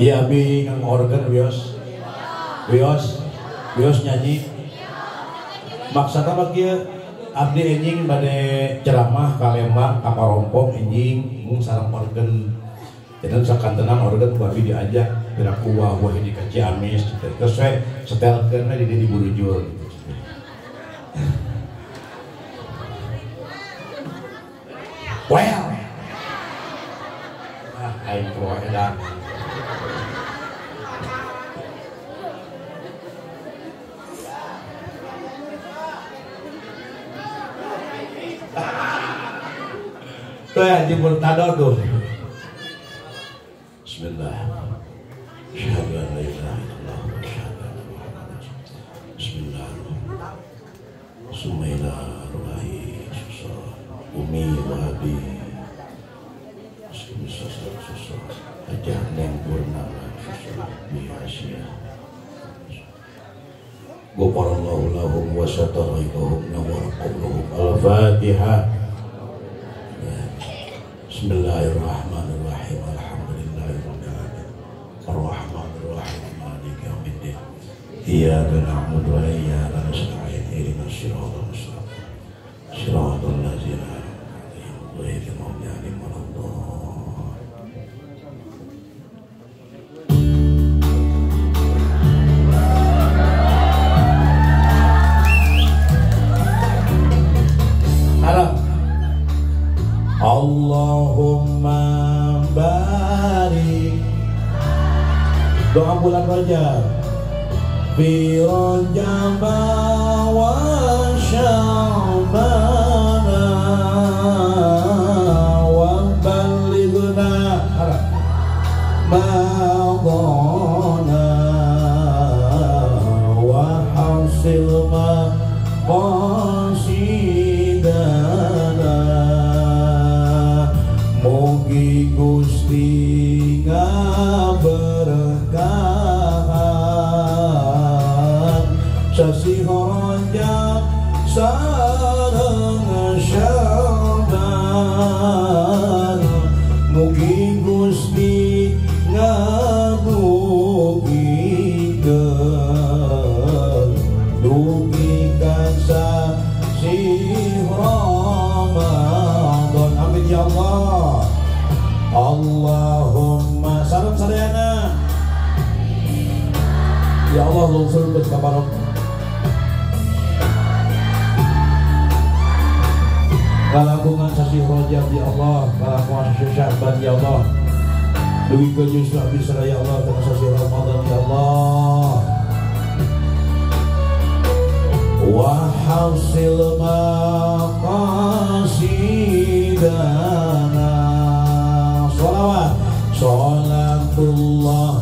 Iya abi nganggo organ wios. Wios, wios nyanyi. Maksudna mah kieu abdi enjing bade ceramah ka Lembang ka Parompong enjing mung sareng organ. Jadi sakantenan organ ku abi diajak piraku wah wah ini ka Ciamis gitu. Terus we setelkeun we di dieu di Burujul gitu. Well. Ah aing poe edan. Tuh Haji Murtado tuh. Bismillah. Asyhadu an la ilaha illallah wa asyhadu anna Muhammadan rasulullah. Bismillah. Sumaila ruhi susah umi wa abi. Susah susah. Ajar neng purnama susah biasya. Ghafarallahu lahum wa satara lahum nawwara qabrahum. Al-Fatihah. Bismillahirrahmanirrahim. Alhamdulillahirabbil alamin. Arrahmanirrahim. Maliki yaumiddin. Iyyaka na'budu wa iyyaka nasta'in. Ihdinas siratal mustaqim. Siratal ladzina an'amta 'alaihim ghairil maghdubi 'alaihim waladdallin. Allahumma barik. Doa bulan Rajab. Fi Rajab wa Sya'ban wa ballighna ma dhana wa hasil ma qasidana. Mugi Gusti ngaberkahan sasih Rajab sareng Sya'ban. Mugi Gusti ngabugikeun dugi ka sasih Ramadan. Amin ya Allah. Allahumma salam sadayana. Ya Allah lungsurkeun ka barokah. Kalangkungan sasih Rajab ya Allah, kalangkungan sasih Sya'ban ya Allah. Dugi ka justru abdi sadaya ya Allah kana sasih Ramadan ya Allah. Wa hasil maqasidana. Sholawat, sholatullah.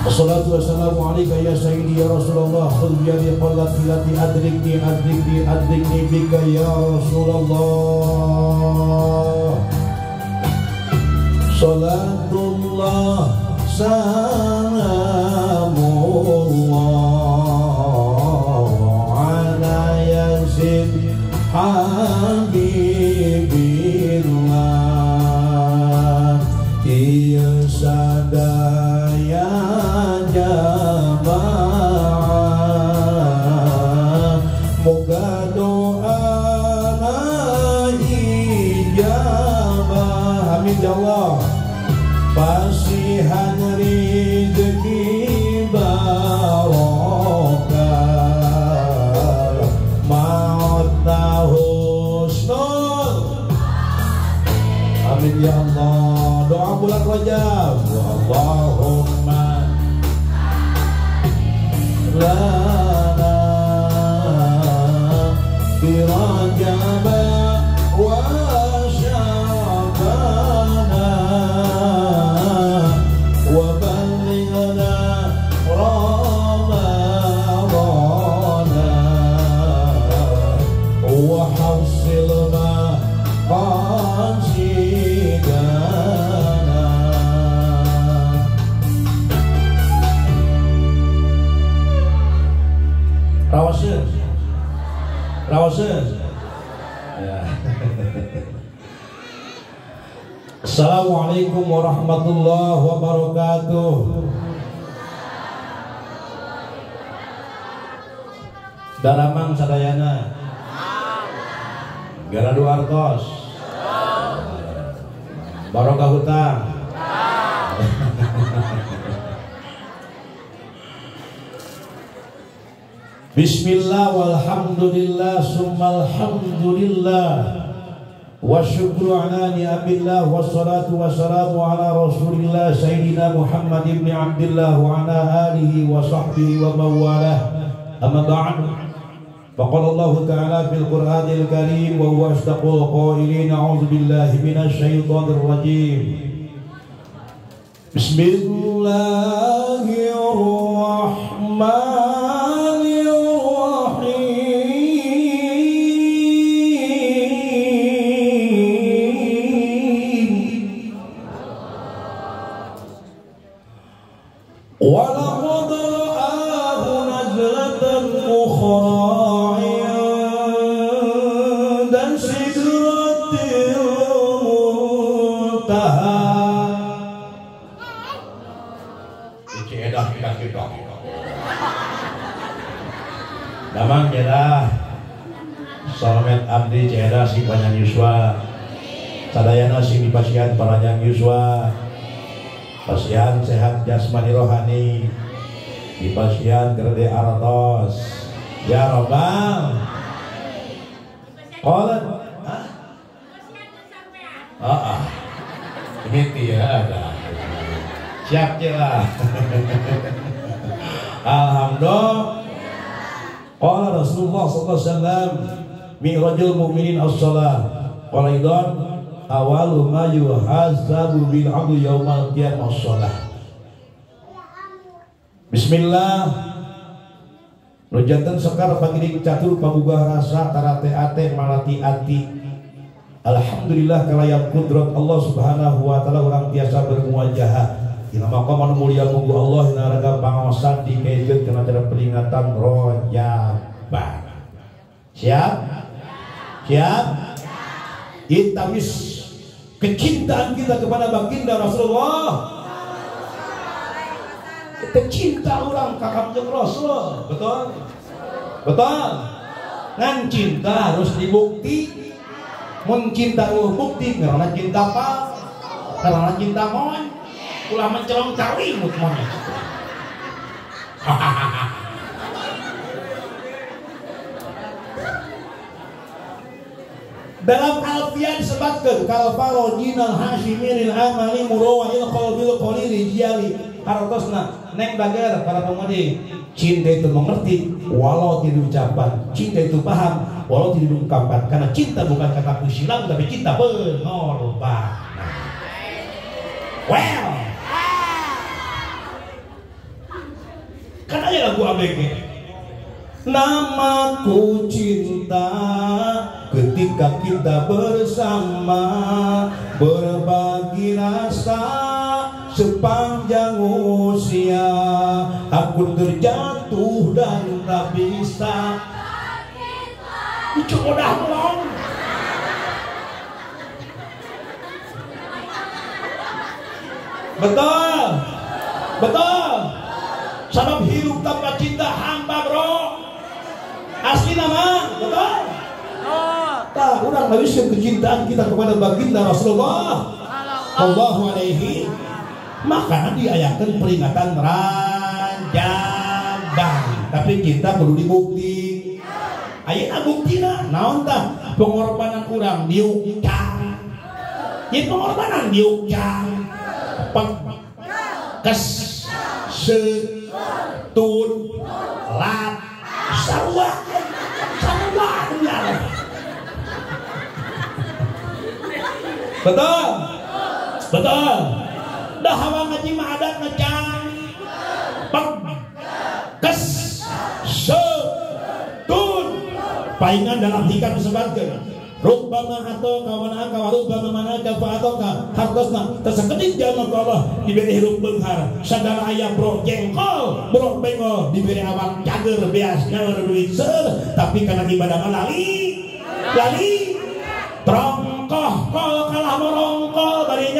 Assalatu wassalamu alaika ya sayyidi ya Rasulullah. Khudh biyadi qalati lati adrikni adrikni adrikni bika ya Rasulullah. Salatullah salamullah ala yasin habibillah. Iya sadaya jamaah, moga doa ijabah. Amin ya Allah. Pasihan rezeki barokah, maut husnul. Amin ya Allah. Doa bulan Rajab. Allahumma lana fi Rajab wa Sya'bana wa ballighna Ramadana wa hasil ma qasidana. Rawaseun. Rawaseun. Ya. Assalamualaikum warahmatullahi wabarakatuh. Daramang sadayana Garadu artos barokah hutang. Bismillah walhamdulillah summalhamdulillah wa syukru ala ni'amillah wassalatu wassalamu ala rasulillah sayyidina Muhammad ibn Abdillah wa ala alihi wa sahbihi wa mawalah. Amma ba'du. Faqala Allah ta'ala fil Qur'anil Karim wa huwa asdaqul qailin, a'udzu billahi minasy syaithanir rajim. Bismillahirrahmanirrahim. Wa laqad ra'ahu nazlatan ukhra 'inda sidratil muntaha. Damang jedah Solmet abdi jedah sing panjang yuswa, sadayana sing dipasihan panjang yuswa, pasihan sehat jasmani rohani, dipasihan gede artos ya robbal qalat. Ah, ini ya ada siap lah. Alhamdulillah. Qala Rasulullah sallallahu alaihi wasallam mi'rajul mu'minin as-salah. Qala idan awalu ma yuhasabu bil 'abdu yaumal qiyamah as-salah. Bismillah. Rujatan sekar pagiring catur pagugah rasa tarate ate malati ati. Alhamdulillah kalayang kudrat Allah Subhanahu wa taala urang tiasa bermuajahah. Dina maqam anu mulia munggu Allah dina raga pangaosan dikaitkeun kana acara peringatan Rojaban. Siap? Siap? Itawis kecintaan kita kepada baginda Rasulullah. Kita cinta orang ka Kangjeng Rasul, betul? Betul. Ngan cinta harus dibukti. Mun cinta eueuh bukti karena cinta apa? Karena cinta mon. Ulah mencelong cawi mut monyet. Dalam Alfiah disebutkan kal farojinal hasyimiril amali murawahil qalbil qalili jiyali. Hartosna neng bager para pemudi, cinta itu mengerti walau tidak diucapkan, cinta itu paham walau tidak diungkapkan, karena cinta bukan kata pusilang tapi cinta pengorbanan. Well, kan aja lagu ABG. Namaku cinta ketika kita bersama, berbagi rasa sepanjang usia. Aku terjatuh dan tak bisa. Itu udah melong. Betul, betul. Sebab hidup tanpa cinta hampa bro. Asli nama, betul. Tak, urang manusia kecintaan kita kepada baginda Rasulullah Allahu alaihi. Maka diayakan peringatan Rajaban. Tapi cinta perlu dibukti. Ayeuna buktina naon tah? Pengorbanan urang diukang. Ieu pengorbanan diukang. Pek kes se tun lat sarua sarua dunya. Betul, betul. Dah hawa ngaji mah adat ngecang. Pek kes se tun. Paingan dalam hikam disebutkan Rubbama atau kawana aka wa rubbama manaka fa atoka. Hartosna tersekedik jalma ku Allah diberi hirup beunghar, sagala aya bro jengkol, bro bengol, diberi awak cager beas nyaur duit seur, tapi karena ibadah mah lali. Lali. Trongkoh kol kalah morongkol bari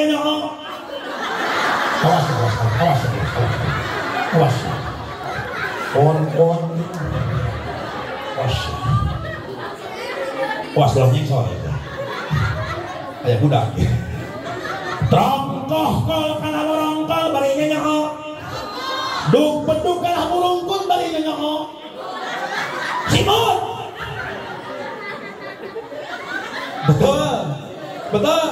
Kon-kon. Was. Was ulah nyengsor. Aya budak. Trongkoh kol kana borongkol bari nyanyo. Duk beduk kalah burungkun bari nyanyo. Simut. Betul. Betul.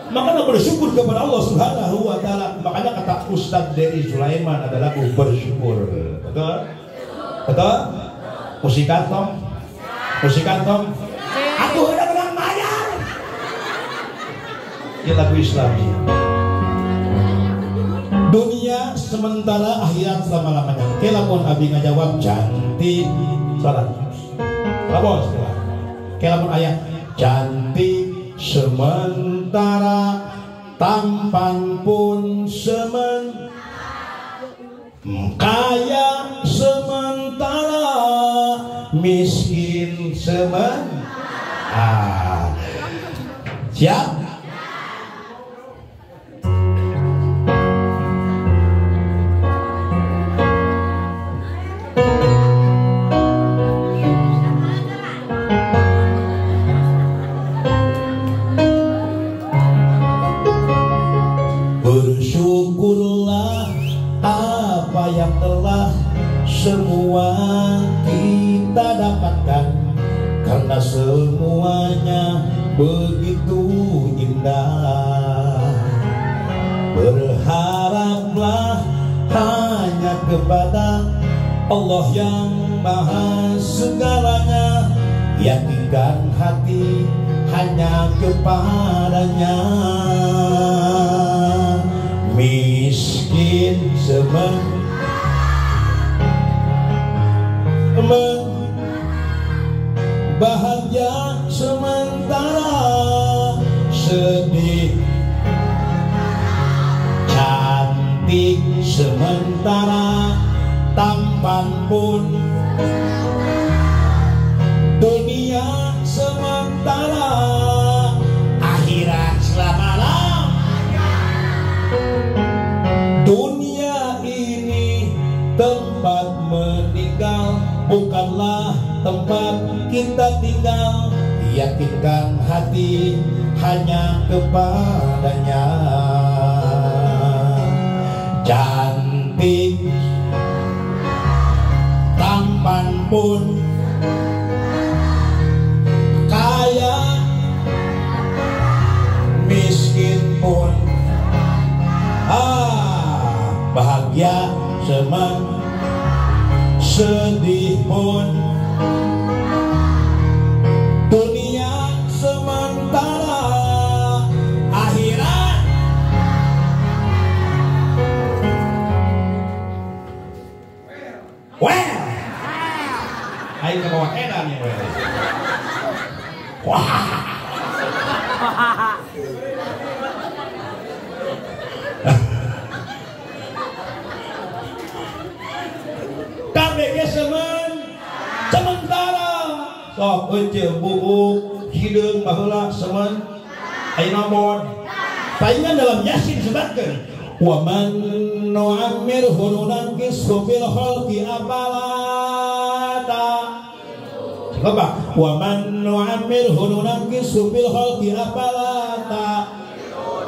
Makanya bersyukur kepada Allah Subhanahu wa taala. Makanya kata Ustaz Dery Sulaiman adalah bersyukur. Betul? Betul? Musikan tong? Musikan tong? Aku udah menang bayar. Ini lagu Islami. Dunia sementara, akhirat selama-lamanya. Oke, lamun abi ngajawab cantik salah. Lamun setelah. Oke, lamun ayah cantik sementara, tampan pun sementara, kaya sementara, miskin sementara. Siap? Bersyukurlah apa yang telah semua kita dapatkan, karena semuanya begitu indah. Berharaplah hanya kepada Allah yang maha segalanya, yakinkan hati hanya kepadanya. Miskin bahagia sementara, sedih cantik sementara, tampan pun dunia sementara, akhirat selama-lamanya. Dunia ini tempat meninggal, bukanlah tempat kita tinggal. Yakinkan hati hanya kepadanya. Cantik tampan pun, kaya miskin pun, bahagia sedih pun, dunia sementara, akhirat. Well, ayo ke bawah edan ya, well. Wah. KBG sementara. Sok euceu buuk hideung baheula semen ayeuna mod. Palingan dalam Yasin disebutkeun wa man nu'ammirhu nunakkisu fil khalqi afala ta. Coba wa man nu'ammirhu nunakkisu fil khalqi afala ta.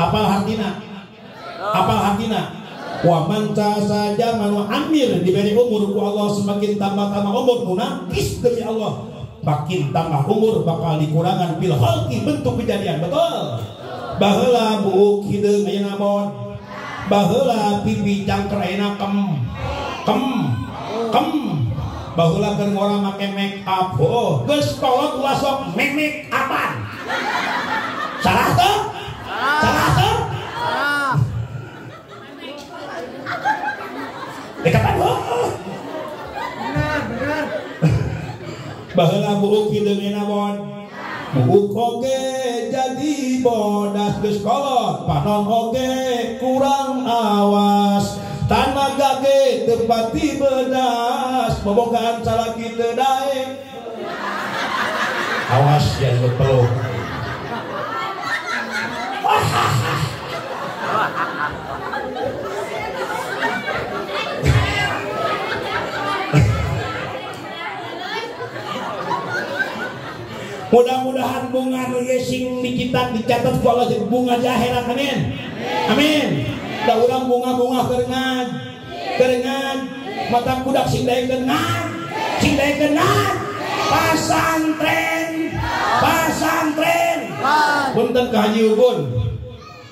Apal hartina? Apal hartina? Wa man saja manu amir diberi umur ku Allah semakin tambah-tambah umur nunakis demi Allah makin tambah umur bakal dikurangan bil khalqi bentuk kejadian. Betul. Baheula buuk hideung ayeuna bon, baheula pipi cangker ayeuna kem kem kem, baheula keur ngora make make up, oh geus kolot ulah sok make upan. Salah teu? Salah teu? Dekatan oh. Benar, benar. Baheula buuk hideung ayeuna bon, buuk oge jadi bodas geus kolot, panon oge kurang awas, tanaga ge teu pati bedas, bobogaan salaki teu daek. Awas ya lu peluk. Mudah-mudahan bunga nu ieu sing dicatat dicatat ku Allah jadi bunga di akhirat. Amin. Amin. Da urang bunga-bunga kerengan. Kerengan mata budak sing daekeun ngan, sing daekeun ngan. Pasantren. Pasantren. Punten ka Haji Ubun.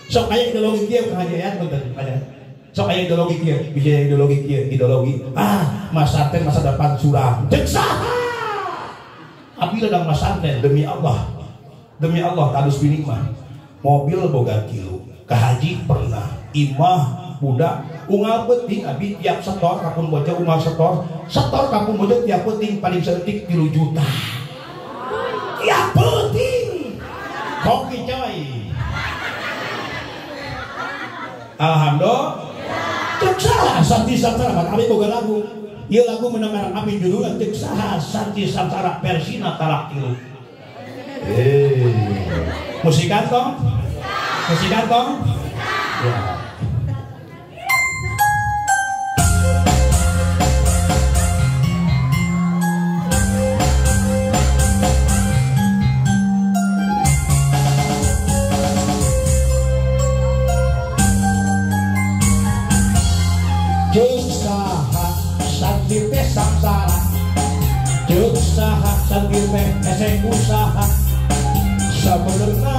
Sok aya ideologi kieu ka Haji Ayat punten aya. Sok aya ideologi kieu, bisa ideologi kieu, ideologi. Ah, masantren masa depan suram. Ceuk saha? Abi ladang masantren demi Allah. Demi Allah kadus binikmah. Mobil boga tilu, ka haji pernah, imah budak unggal peuting abi tiap setor kapun bojo unggal setor, setor kapun bojo tiap peuting paling saeutik 3 juta. Tiap peuting. Hoki coy. Alhamdulillah. Cek saha santri sangsara abi boga lagu. Ieu lagu menang arang abi judulna cek saha santri sangsara versina talak tilu. Musikan tong? Musikan tong? Ya. Ceuk saha santri teh sangsara, ceuk saha santri teh hese usaha, sabenerna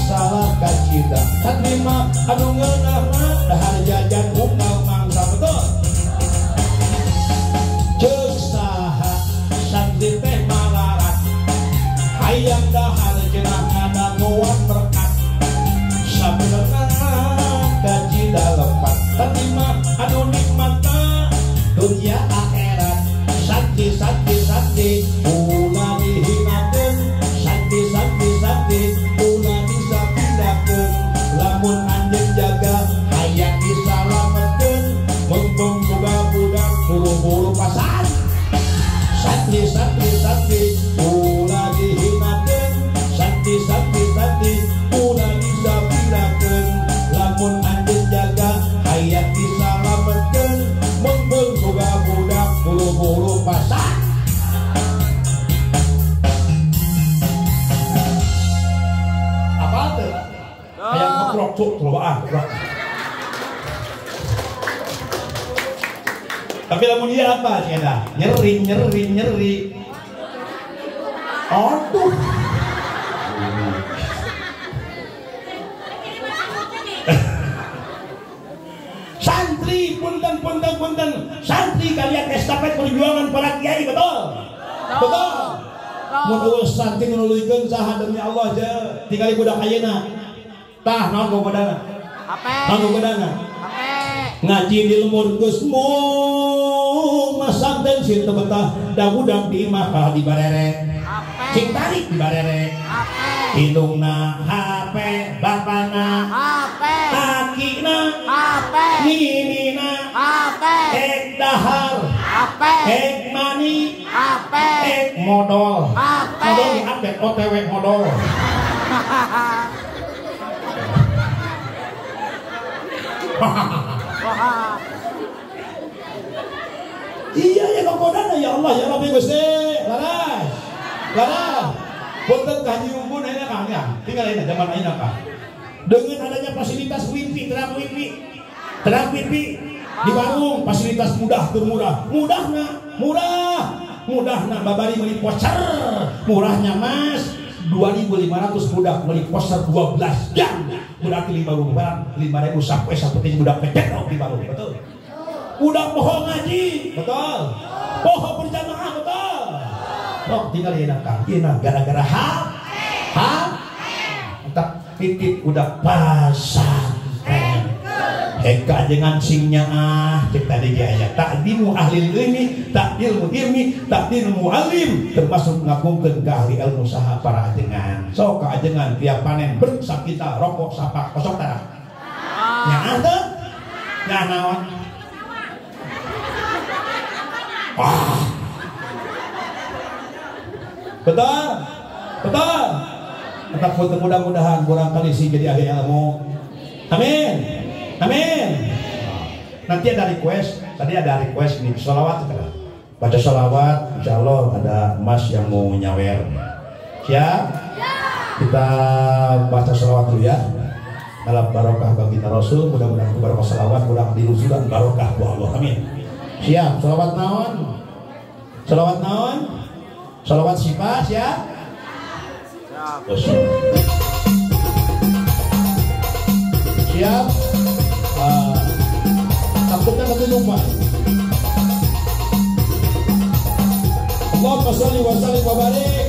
salah kacida santri mah anu ngeunahna dahar jajan unggal mangsa. Betul. Ceuk saha santri teh malarat, hayang dahar cenah ngadanguan berkat, sabenerna kacida lepat santri mah anu nikmatna dunia akhirat. Santri santri santri ulah dihinakeun, santri santri santri ulah disapindakeun, lamun anjeun jaga hayang disalametkeun, mumpung boga budak buru-buru pasan. Santri santri santri ulah dihinakeun, santri santri santri ulah disapindakeun, lamun anjeun jaga hayang disalametkeun, mumpung boga budak buru-buru pasan. Apa tuh? Hayang ngeprok cuk terobaan. Tapi lamun dia apa sih ada? Nyeri nyeri nyeri. Aduh. Santri punten punten punten, santri kalian estafet perjuangan para kiai, betul? Betul. Mun eueuh santri nu nuluykeun saha demi Allah je, tingali budak ayeuna. Tah naon gogodana? Naon gogodana? Ngaji di lembur geus mung masantren sieun teu betah, da budak di imah kalah dibarere. Cing tarik dibarere. Indungna HP, bapana HP, akina HP, ninina HP, ek dahar HP, ek mani HP, ek modal HP, modal di update OTW modal. Iya ya kokodana ya Allah ya Rabbi Gusti. Laras. Laras. Punten ka Haji Ubun ayeuna kang ya. Tinggal ayeuna zaman ayeuna kang. Dengan adanya fasilitas wifi, terang wifi. Terang wifi di warung fasilitas mudah tur murah. Mudahna, murah. Mudahna babari meuli voucher. Murahnya Mas 2.500 budak meuli voucher 12 jam. Berarti 5.000 sapoe sapeting budak pecet di warung, betul. Budak poho ngaji, betul. Poho berjamaah, betul. Oh, tinggal enak kang, enak gara-gara tak titip udah pasantren. Heka dengan singnya ah, cek tadi gaya takdimu ahli ilmi, takdilmu ilmi, takdilmu muallim, termasuk ngagungkeun ka ahli ilmu saha para ajengan. Sok ka ajengan tiap panen bersak kita rokok sapak kosong tarah. Nyaah teu? Nyaah naon? Ah. Betul? Betul? Tetap mudah-mudahan barangkali sih jadi ahli ilmu. Amin. Amin. Nanti ada request, tadi ada request nih, sholawat sekarang. Baca sholawat, insya Allah ada mas yang mau nyawer. Siap? Kita baca sholawat dulu ya. Dalam barokah baginda Rasul, mudah-mudahan barokah sholawat, mudah dilusuran barokah bu Allah. Amin. Siap, sholawat naon? Sholawat naon? Sholawat sifat, siap? Siap. Siap. Takutnya satu rumah. Allahumma sholli wa sallim wa barik.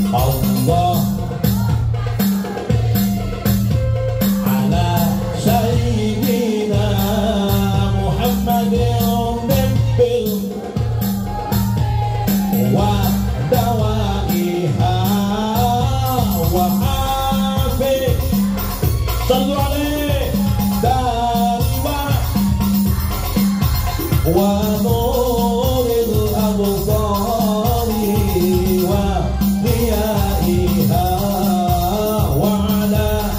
Allah ala sayyidina Muhammadin bil wa dawaiha wa afi sallu alaihi darwa wa nuril absari wa diyaiha wa ala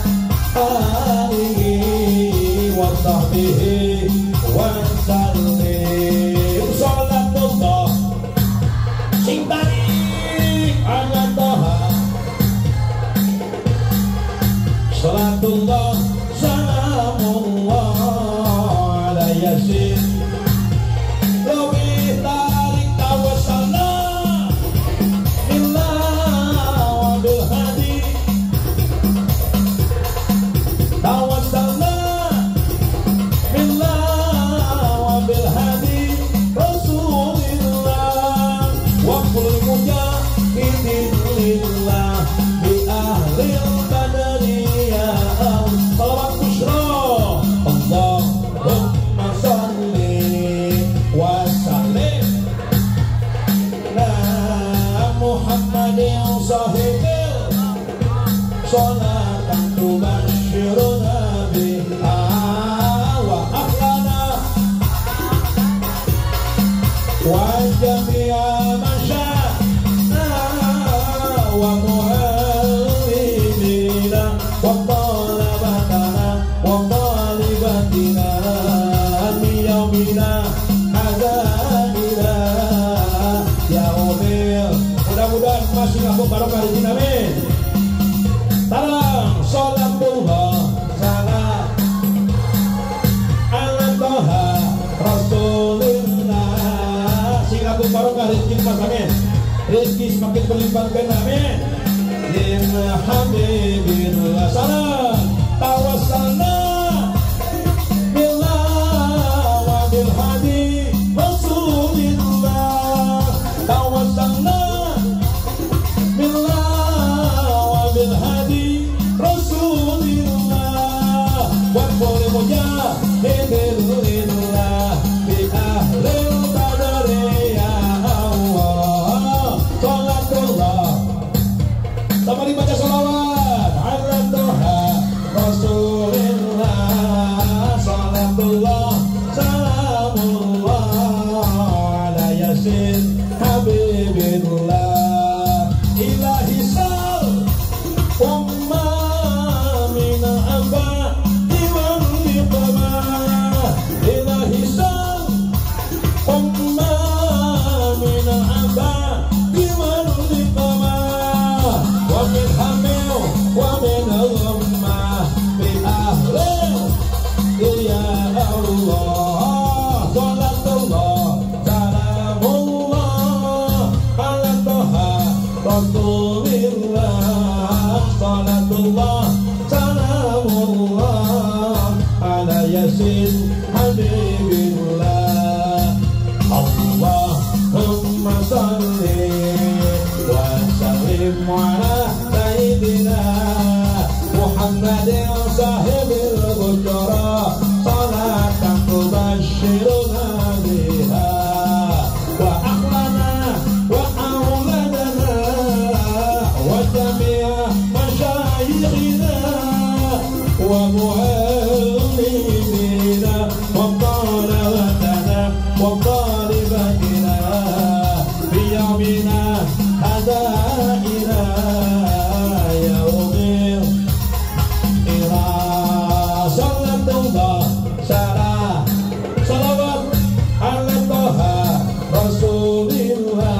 alihi wa sahbihi wa sallim. Salatullah sing tarik ala toha. Salatullah salamullah ala yasin. Lebih tarik tawassalna billah wa bil hadi. Tawassalna billah wa bil hadi Rasulillah wa kulli mujahidin lillah bi ahlil badri ya Allah. Salawat busyra. Allahumma sholli wa sallim ala Muhammadin sahibil sholatan tubashshiruna biha wa ahlana wa jami'a man sya'na wa muallimina wa talabatana wa talibatina min yaumina hadza ila yaumil. Mudah-mudahan masih ngaku barokah di sini, amin. Salam salatullah salam ala toha Rasulillah. Sing aku barokah rezeki mas, amin. Rezeki semakin berlimpah ganda, amin. Lin habibillah salam tawassalna billah wa bil hadi Rasulillah. Tawassalna billah wa bil hadi Rasulillah wa kulli mujahidin lillah bi ahlil badri ya Allah. Salatullah sama dibaca sholawat ala toha Rasulillah. Salatullah salamullah ala yasin habibillah. Ilahi sal umma min aba iwan liqama. Ilahi sal umma min aba iwan liqama. Wa min hamil wa min umma bi ahlil ya Allah. Salatullah salamullah ala toha Rasulillah. Salatullah salamullah ala yasin habibillah. Allahumma sholli wa sallim ala sayyidina Muhammadin sahibil busyra salatan tubashshiruna biha wa ahlana wa auladana wa jami'a masyayikhina wa muallimina wa talabatana wa talibatina Rabbina hadza ila yaumil ila salatullah salam salawat ala toha Rasulillah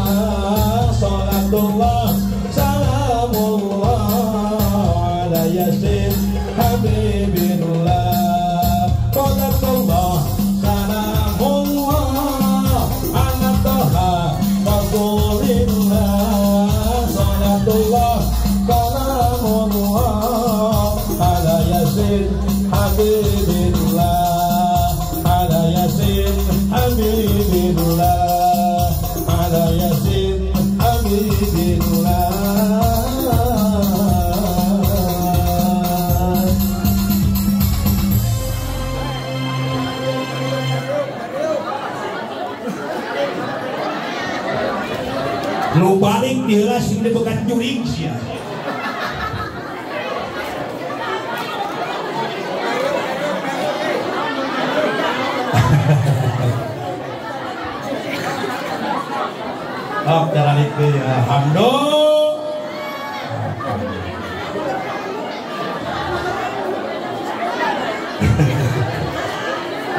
salatullah salamullah ala yasin habibillah salatullah salamullah ala toha Rasulillah salatullah salamullah ala yasin habibillah ala yasin habibillah ala yasin habibillah. Nu balik diheula sing dibekat jurig sia. Oh, jalan itu ya. Alhamdulillah.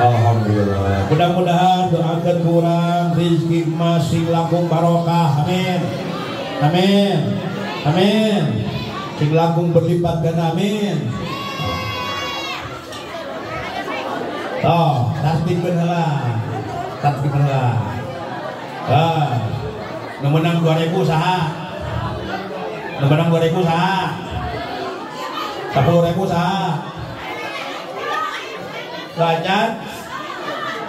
Alhamdulillah. Mudah-mudahan doakan kurang rezeki masih langkung barokah. Amin. Amin. Amin. Sing langkung berlipat ganda. Amin. Oh, tasbih heula. Tasbih heula. Ah. Nu menang 2000 saha? Nu menang 2000 saha? 10.000 saha? Bacan?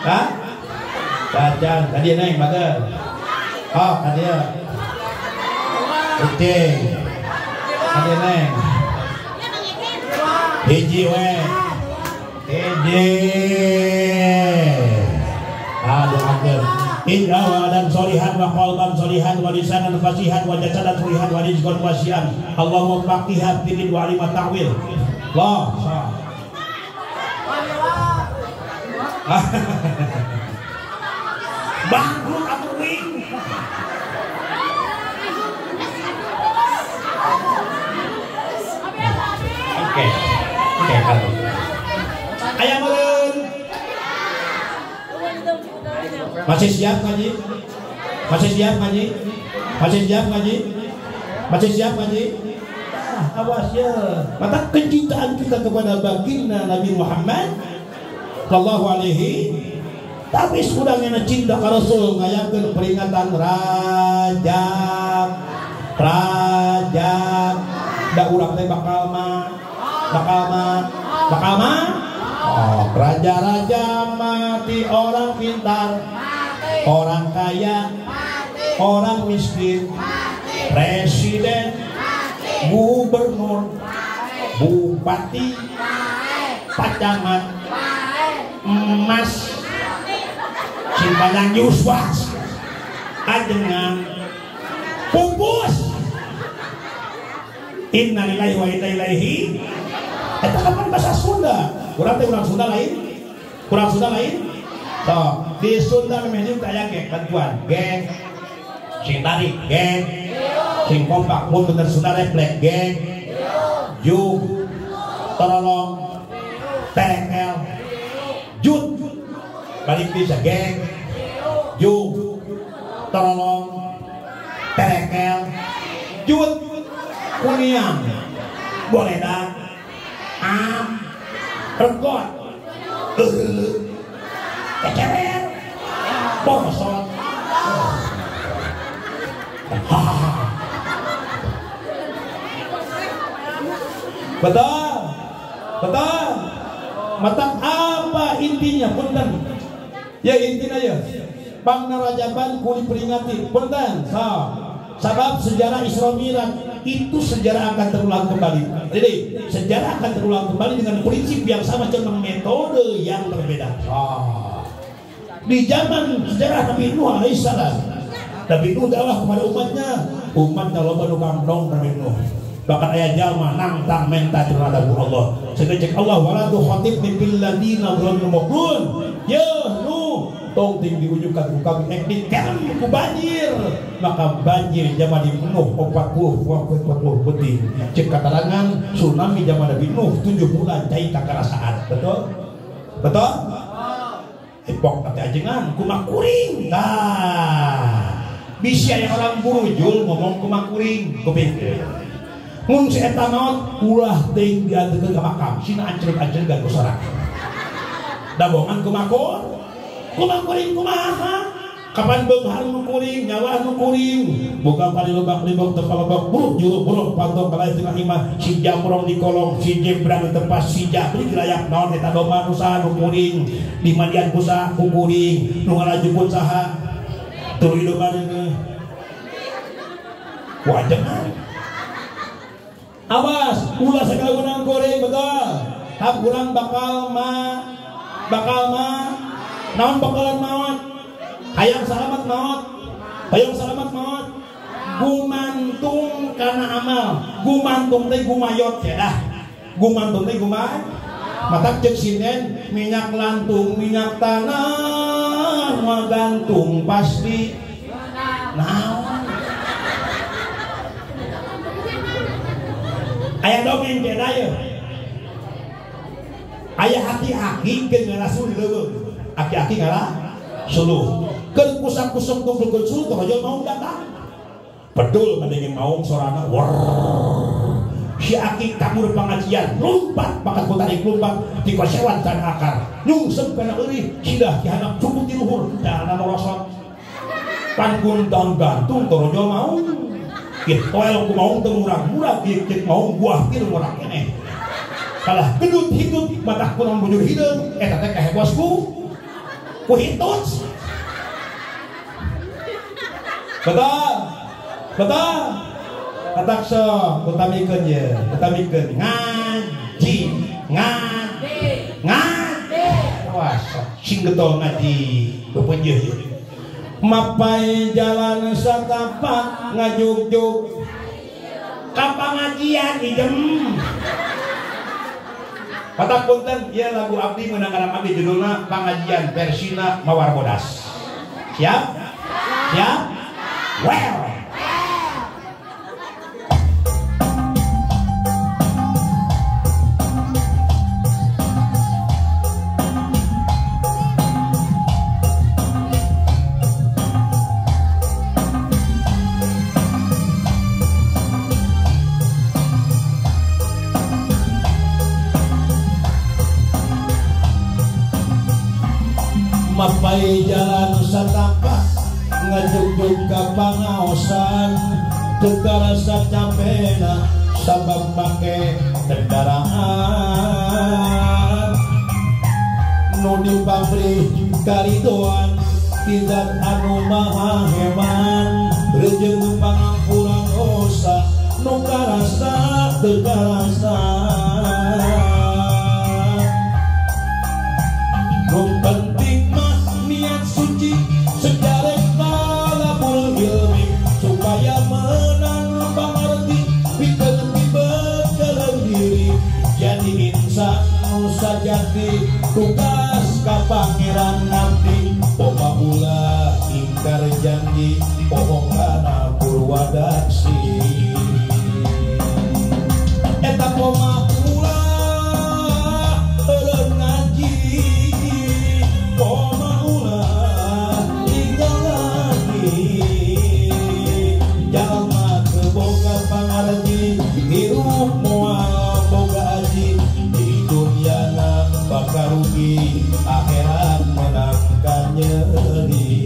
Hah? Bacan. Tadi neng bager. Oh, tadi ya. Ucing. Tadi neng. Hiji we. Hiji. Aduh, akhir. Inna dan solihan wa qalban solihan wa lisanan fasihan wa jasadan solihan wa rizqan wasian. Allahumma faqiha fid wa alima ta'wil. Allah. Bangkrut atuh wing. Oke. Oke, kalau. Aya meureun. Masih siap ngaji? Masih siap ngaji? Masih siap ngaji? Masih siap ngaji? Ah, awas ya. Maka kecintaan kita kepada baginda Nabi Muhammad sallallahu alaihi, tapi sudahnya cinta ke Rasul ngayakeun peringatan Rajab. Rajab da urang teh bakal mah bakal mah bakal mah. Oh, raja-raja mati, orang pintar, mati. Orang kaya, mati. Orang miskin, mati. Presiden, mati. Gubernur, mati. Bupati, mati. Pacamat, mati. Emas, simpanan Yuswas, ajengan, pupus. Innalillahi wa inna ilaihi. Eta kapan bahasa Sunda? Kurang teh kurang Sunda lain? Kurang Sunda lain? Toh, di Sunda memang teh aya geng bantuan, geng. Sing tarik, geng. Sing kompak mun bener Sunda refleks, geng. Juk, torolong, tekel, jut. Balik bisa geng. Juk, torolong, tekel, jut, kuniang. Boleh dah. Am, regot, kecewer, bosot. Betul, betul. Mata apa intinya punten? Ya intinya ya. Pangna Rajaban kuli peringati punten. So, sabab sejarah Isra Mi'raj itu sejarah akan terulang kembali. Jadi sejarah akan terulang kembali dengan prinsip yang sama cuma metode yang berbeda. Oh. Di zaman sejarah Nabi Nuh alaihissalam, Nabi Nuh dakwah kepada umatnya, umatnya loba nu kandong Nabi Nuh. Bahkan ayat jalma nangtang menta terhadap Allah. Sehingga cek Allah wala tu khatibni bil ladina zalamu maqlun. Ya Nuh, Tong ting diujukan ku kami ek dikerem ku banjir. Maka banjir zaman Nabi Nuh 40 penting. Cek katarangan tsunami zaman Nabi Nuh 7 bulan cai kakarasaan. Betul? Betul? Epok teh ajengan kumaha kuring. Tah. Bisa yang orang burujul ngomong kumaha kuring kuping. Mun si eta maot ulah teuing dianteurkeun ka makam, sina ancreg-ancregan ku sorak. Dabongan kumaha kumaha kuring kumaha? Kapan beunghar nu kuring, nyawa nu kuring. Buka pari lebak-lebok teu palebok, buruk juruk buruk pantong kalai tengah imah, si jamrong di kolong, si jembrang di tepas, si jabri dilayak naon eta domba nu saha nu kuring, di mandian ku saha ku kuring, nu ngalajupun saha. Tuluy domba deuneuh. Wajengan. Awas, ulah sagala menang kuring betul. Tap urang bakal ma naon bakalan maot. Hayang salamat maot. Hayang salamat maot. Gumantung kana amal. Gumantung teh gumayot ya dah. Gumantung teh gumayot. Matak ceuk sinden minyak lantung, minyak tanah, gantung pasti. Naon? Aya dongeng teh da ye. Aya aki-aki keur ngarasul di leuweung. Aki-aki ngarasuluh. Keur kusak-kusuk kumpulkeun suluh torojol maung datang. Pedul ngadenge maung sorana wor. Si aki kabur pengajian lompat pakat ku tarik lompat dikosewan kana akar. Nyungsep kana eurih sidah dihanap cukup di luhur jalana merosot. Pan gundang gantung torojol maung. Toel ku maung teu murag-murag ieu maung buah pir murag keneh. Kalah gedut hitut matah kunaon bujur hideung eta teh kahebos ku hitut. Betul. Betul. Katak sok utamikeun ye, utamikeun ngaji, ngaji, ngaji. Awas sing getol ngaji bepenjeuh ye. Mapai jalan satapak ngajugjug ka pangajian ijem. Patak punten ieu lagu abdi meunang ngaran abdi judulna Pangajian versina Mawar Bodas. Siap? Siap? Well. Mapai jalan satapak ngajugjug ka pangaosan teu karasa capena sabab make kendaraan nu dipamrih karidoan ti zat anu maha heman reujeung pangampuran dosa nu karasa teu karasa nu penting mah niat suci sejarah talabul ilmi supaya menang pangarti pikeun pibekeleun diri jadi insan nu sajati tugas ka pangeran abdi poma ulah ingkar janji bohong kana purwadaksi eta poma ulah eureun ngaji poma ulah tinggal lagi jalma teu boga pangarti hirup moal boga aji di dunyana bakal rugi akhirat menangkan nyeri.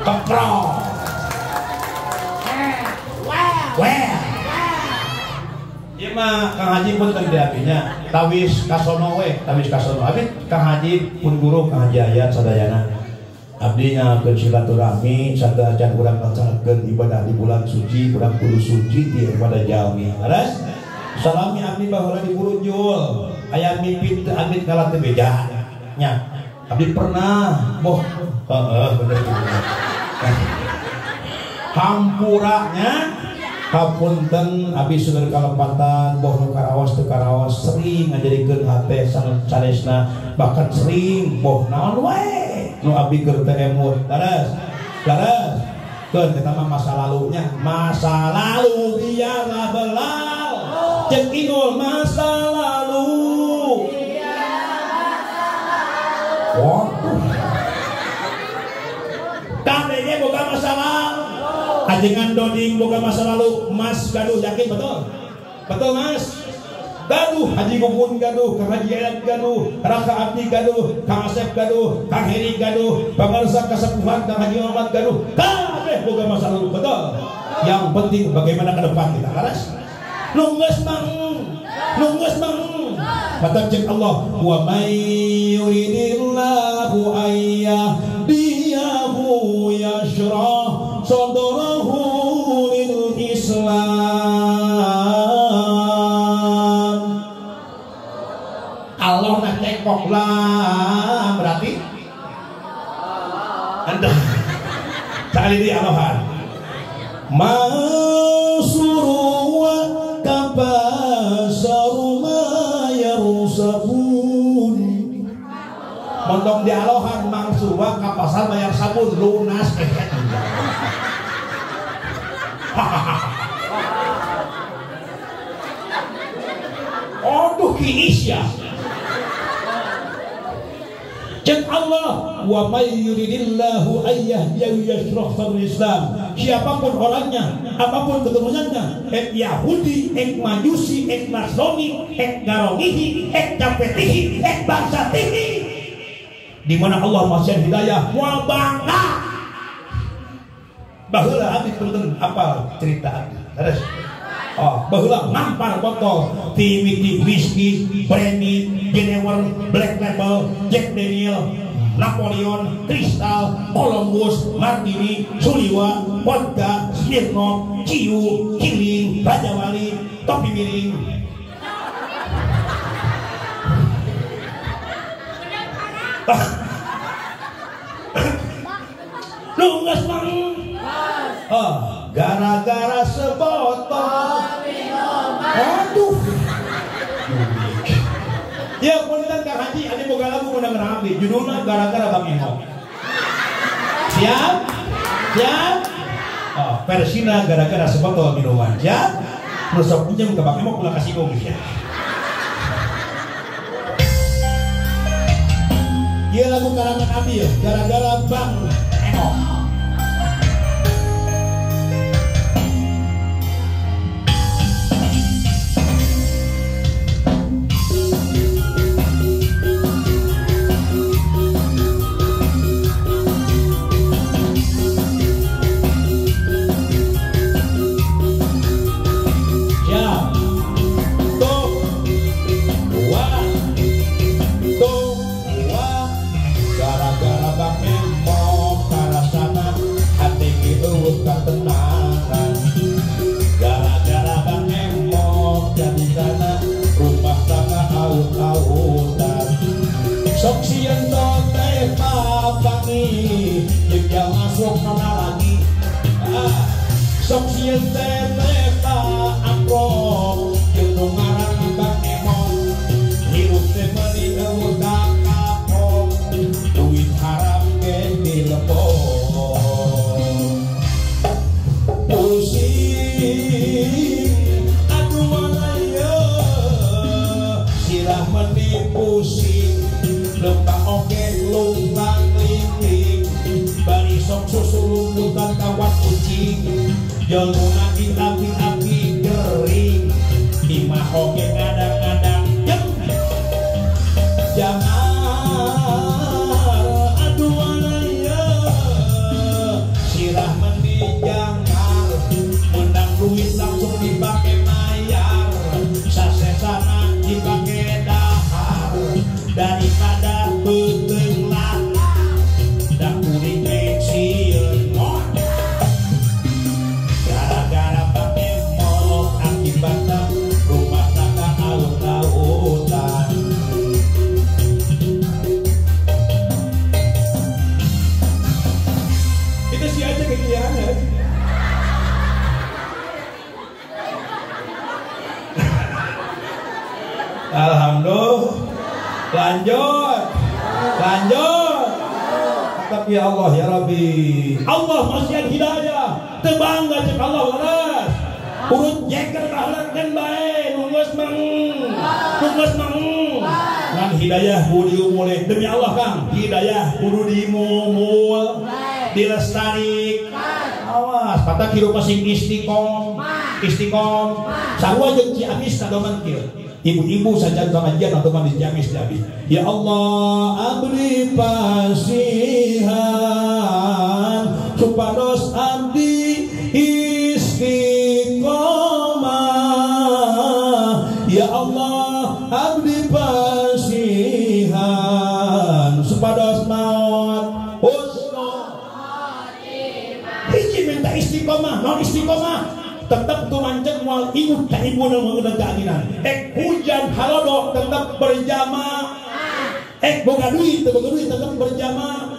Keprok. Well. Ieu mah Kang Haji pun teu diapinya. Tawis kasono we, tawis kasono. Abi Kang Haji pun guru Kang Haji Ayat sadayana. Abdi ngakeun silaturahmi sateuacan urang laksanakeun ibadah di bulan suci, urang kudu suci ti pada jalmi. Leres? Salami abdi baheula di Burujul. Aya mimpi teu abdi kalah teu beja. Nya. Abdi pernah boh heeh bener gitu. Hampuranya Hapunten abi seueur kalepatan boh nu karaos teu karaos sering ngajadikeun hate sanesna bahkan sering boh naon wae nu abi keur teh emut. Laras. Laras. Keun eta mah masa lalunya. Masa lalu biarlah berlalu. Ceuk Inul masa lalu. Waduh. KDG boga masa lalu. Ajengan Doding boga masa lalu, Mas gaduh yakin betul? Betul Mas? Gaduh, Haji Gugun gaduh, Kang Haji Ayat gaduh, Raka Abdi gaduh, Kang Asep gaduh, Kang Heri gaduh, Pangarsa Kasepuhan Kang Haji Muhammad gaduh, kabeh boga masa lalu, betul? Yang penting bagaimana ke depan kita, laras? Nunggus mang, nunggus mang. Mata cek Allah, wa may yuridillahu ayyahdiyahu yashrah sadrahu lil Islam. Allah nak cekok lah berarti anda sekali di Allahan mansuru wa kabasaru ma yarusabun. Montong di Allahan mangsurwa kapasar bayar sabun lunas. Aduh kiis ya. Cek Allah wa may yuridillahu ayyahdiyahu yashrah sadrul Islam. Siapapun orangnya, apapun keturunannya, ek Yahudi, ek Majusi, ek Nasrani, ek Garongihi, ek Capetihi, ek bangsa tinggi, di mana Allah masih hidayah, moal bangga. Baheula abdi punten apal cerita abdi. Terus. Oh, baheula ngampar botol timiti whisky, brandy, Genever, Black Label, Jack Daniel, Napoleon, Crystal, Columbus, Martini, Suliwa, Vodka, Smirnoff, Ciu, Kiling, Raja Wali, topi miring. Lu nggak mang? Oh, gara-gara sebotol. Aduh. Ya, punten Kang Haji, ane boga lagu menang abdi. Judulna gara-gara Bang Emok. Siap? Siap? Oh, versina gara-gara sebotol minuman. Siap? Nu sok pinjam ke Bang Emok ulah kasih ya. Ieu lagu karangan abdi ya, gara-gara Bang Emok. Sok sieun teh papangi jeung masuk kana lagi. Sok sieun teh amplop jeung nu ngaran Bang Emok. Hirup teh meuni eueuh kapok, duit haram ge dilepok. Pusing aduh ieu sirah meuni pusing. Lempang oge lumpang lingling bari sok susulumputan kawat kucing jelmuna api-api gering imah oge ngadang-ngadang jeng jangan aduh ieu sirah meuni jangar menang duit langsung dipake mayar sasesana dipake dahar daripada beuteung lala da kuring teh sieun. Gara-gara Bang Lanjut. Tetap ya Allah ya Rabbi. Allah masihan hidayah. Teu bangga cek Allah leres. Urut jeger kaheureun bae nu geus mah. Nu geus mah. Ngan hidayah kudu diumule. Demi Allah Kang, hidayah kudu dimumul, dilestarikan. Awas, patah hirup sing istiqomah. Istiqomah. Sarua jeung Ciamis kadoman kieu. Ibu-ibu saja pengajian atau di Ciamis di. Ya Allah abdi pasihan supados abdi istiqomah. Ya Allah abdi pasihan supados maut husnul khotimah. Hiji minta istiqomah, non istiqomah tetap tumancen moal ingut ka ibuna mengenai keadilan. Ek hujan halodo tetap berjamaah. Ek boga duit tetap berjamaah.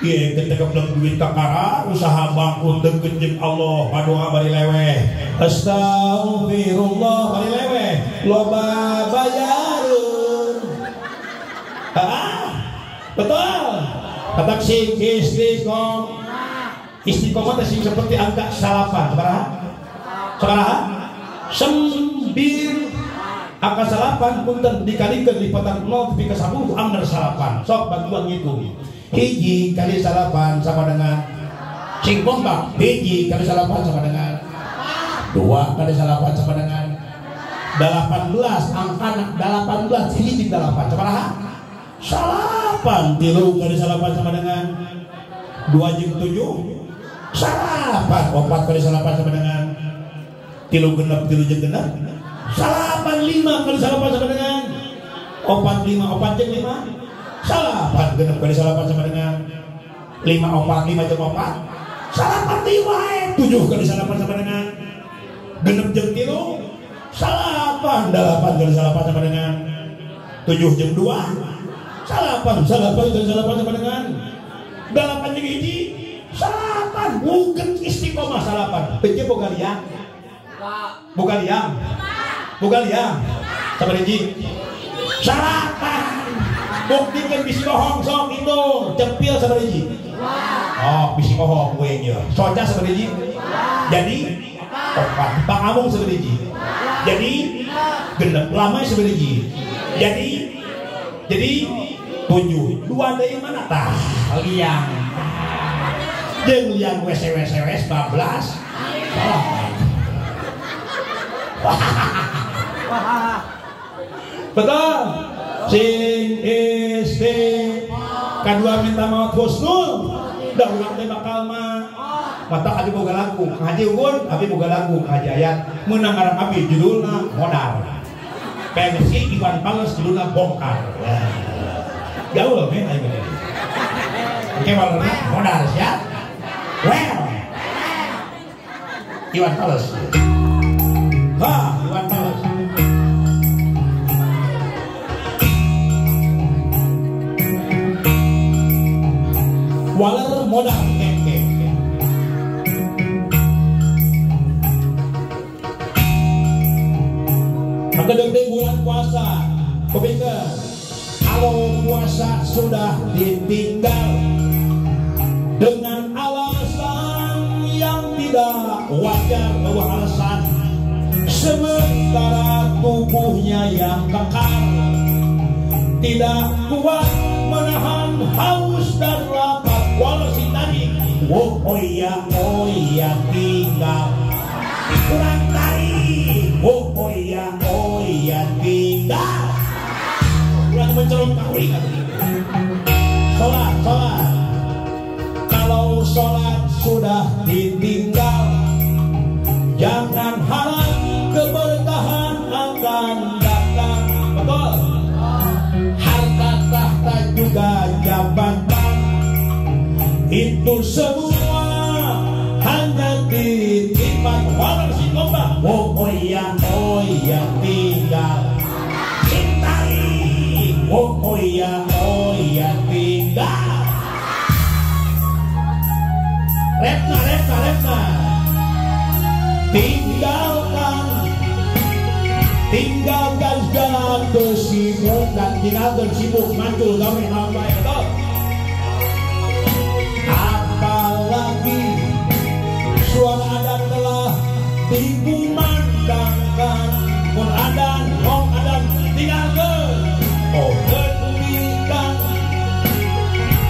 Ieu ketika belum duit kakara usaha bangkrut deukeut jeung Allah padoa bari leweh. Astagfirullah bari leweh. Loba bayareun. Betul. Tetap sing istiqomah. Istiqomah teh sing seperti angka salapan. Sabaraha? Sabaraha? 9. Angka salapan punten dikalikeun lipatan 0 tepi ka 10 anggar salapan. Sok bantuan ngitung. Hiji kali salapan sama dengan sing kompak. Hiji kali salapan sama dengan 2 kali salapan sama dengan 18. Angka 18 hiji 8. Sabaraha? Salapan. 3 kali salapan sama dengan 2 jeung 7. Salapan. 4 kali salapan sama dengan 3 genep 3 jeung genep. Salapan. 5 kali salapan sama dengan 4 5 4 jeung 5. Salapan. Genep kali salapan sama dengan 5 4 5 jeung 4. Salapan deui wae. 7 kali salapan sama dengan genep jeung 3. Salapan. 8 kali salapan sama dengan 7 jeung 2. Salapan. Salapan kali salapan sama dengan 8 jeung 1. Salapan. Mungkin istiqomah salapan. Pece boga liang. Boga liang. Boga liang. Sama hiji. Salapan. Buktikan bisi bohong sok hitung. Cepil sama hiji. Oh, bisi bohong gue nya. Soca sama hiji. Jadi 4. Pangamung sama hiji. Jadi genep. Lamai sama hiji. Jadi 7. 2 deui mana tah? Liang. Jeung liang wc wc wc bablas. Betul. Sing istiqomah. Kadua minta maut husnul. Dah urang teh bakal mah. Mata abi boga lagu, ngaji ungun, abi boga lagu, ngaji ayat. Meunang ngaran abi judulna modal. Versi Iwan Fals judulna bongkar. Gaul men aing mah. Oke warna modal siap. Well. Iwan Fals. Ha, Iwan Fals. Waler modal keke. Maka deg bulan puasa, kupikir kalau puasa sudah ditinggal dengan alasan yang tidak wajar, bahwa alasan sementara tubuhnya yang kekar tidak kuat menahan haus dan lapar. Walau si tadi, oh iya tinggal kurang tarik, oh iya tinggal kurang mencelong kawin. Sholat, sholat. Kalau sholat sudah ditinggal, jangan harap keberkahan akan datang. Betul. Harta tahta juga jabatan, itu semua hanya titipan. Walau si lomba, oh iya tinggal cintai, oh iya tinggal. Repna, repna, repna. Tinggalkan, tinggalkan segala kesibukan, tinggalkan sibuk mantul gawe apa ya betul.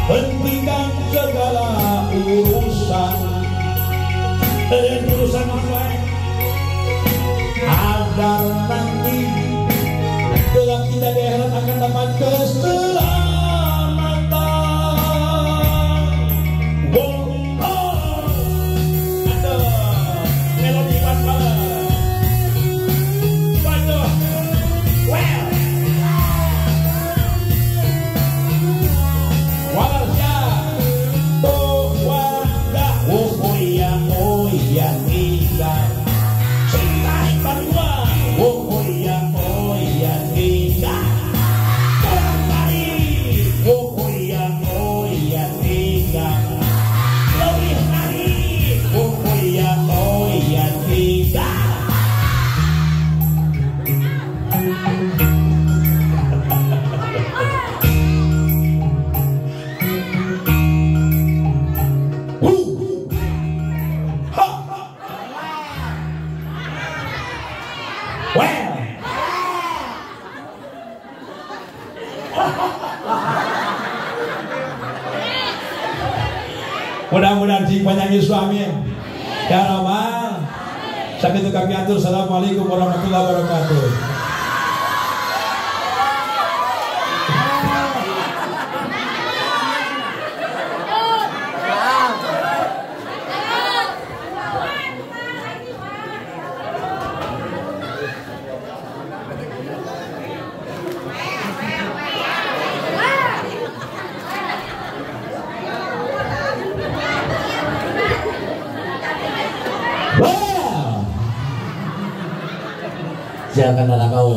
Hentikan segala urusan, urusan lain, agar nanti kelak kita di akhirat akan dapat keselamatan. Wow, oh, ada melodi Iwan Fals. Waduh, well, walau oh iya tiga, cinta Iqbal dua, oh iya tiga, orang tarik, oh iya tiga, lebih tarik, oh iya tiga. Mudah-mudahan sing panjang suami ya Rabbal. Sakitu kami atur. Assalamualaikum warahmatullahi wabarakatuh. Silakan anak kau.